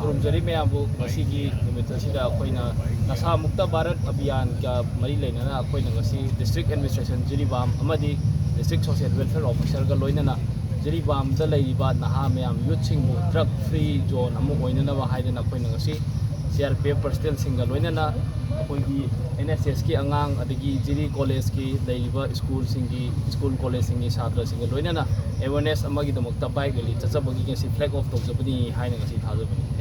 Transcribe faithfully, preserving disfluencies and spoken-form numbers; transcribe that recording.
ꯈꯨꯔꯨꯝꯖꯔꯤ ꯃꯌꯥꯝꯕꯨ꯫ ꯉꯁꯤꯒꯤ ꯅꯨꯃꯤꯠ ꯑꯁꯤꯗ ꯑꯩꯈꯣꯏꯅ ꯅꯁꯥ ꯃꯨꯛꯇ ꯚꯥꯔꯠ ꯑꯚꯤꯌꯥꯟꯒ ꯃꯔꯤ ꯂꯩꯅꯅ ꯑꯩꯈꯣꯏꯅ ꯉꯁꯤ ꯗꯤꯁꯇ꯭ꯔꯤꯛ ꯑꯦꯗꯃꯤꯅꯤꯁꯇ꯭ꯔꯦꯁꯟ ꯖꯤꯔꯤꯕꯥꯝ ꯑꯃꯗꯤ ꯗꯤꯁꯇ꯭ꯔꯤꯛ ꯁꯣꯁꯤꯌꯦꯜ ꯋꯦꯜꯐꯤꯌꯔ ꯑꯣꯐꯤꯁꯔꯒ ꯂꯣꯏꯅꯅ ꯖꯤꯔꯤꯕꯥꯝꯗ ꯂꯩꯔꯤꯕ ꯅꯍꯥ ꯃꯌꯥꯝ ꯌꯨꯠꯁꯤꯡꯕꯨ ꯗ꯭ꯔꯒ ꯐ꯭ꯔꯤ ꯖꯣꯟ ꯑꯃ ꯑꯣꯏꯅꯅꯕ ꯍꯥꯏꯗꯅ ꯑꯩꯈꯣꯏꯅ ꯉꯁꯤ ꯁꯤ ꯑꯥꯔ ꯄꯤ ꯑꯦꯐ ꯄꯔꯁꯅꯦꯜꯁꯤꯡꯒ ꯂꯣꯏꯅꯅ ꯑꯩꯈꯣꯏꯒꯤ ꯑꯦꯟ ꯑꯦꯁ ꯑꯦꯁꯀꯤ ꯑꯉꯥꯡ ꯑꯗꯒꯤ ꯖꯤꯔꯤ ꯀꯣꯂꯦꯖꯀꯤ ꯂꯩꯔꯤꯕ ꯁ꯭ꯀꯨꯜꯁꯤꯡꯒꯤ ꯁ꯭ꯀꯨꯜ ꯀꯣꯂꯦꯖꯁꯤꯡꯒꯤ ꯁꯥꯇ꯭ꯔꯁꯤꯡꯒ ꯂꯣꯏꯅꯅ ꯑꯦꯋꯦꯔꯅꯦꯁ ꯑꯃꯒꯤꯗꯃꯛꯇ ꯕꯥꯏꯛ ꯔꯦꯂꯤ ꯆꯠꯆꯕꯒꯤ ꯉꯁꯤ ꯐ꯭ꯂꯦꯛ ꯑꯣꯐ ꯇꯧꯖꯕꯅꯤ ꯍꯥꯏꯅ ꯉꯁꯤ ꯊꯥꯖꯕꯅꯤ꯫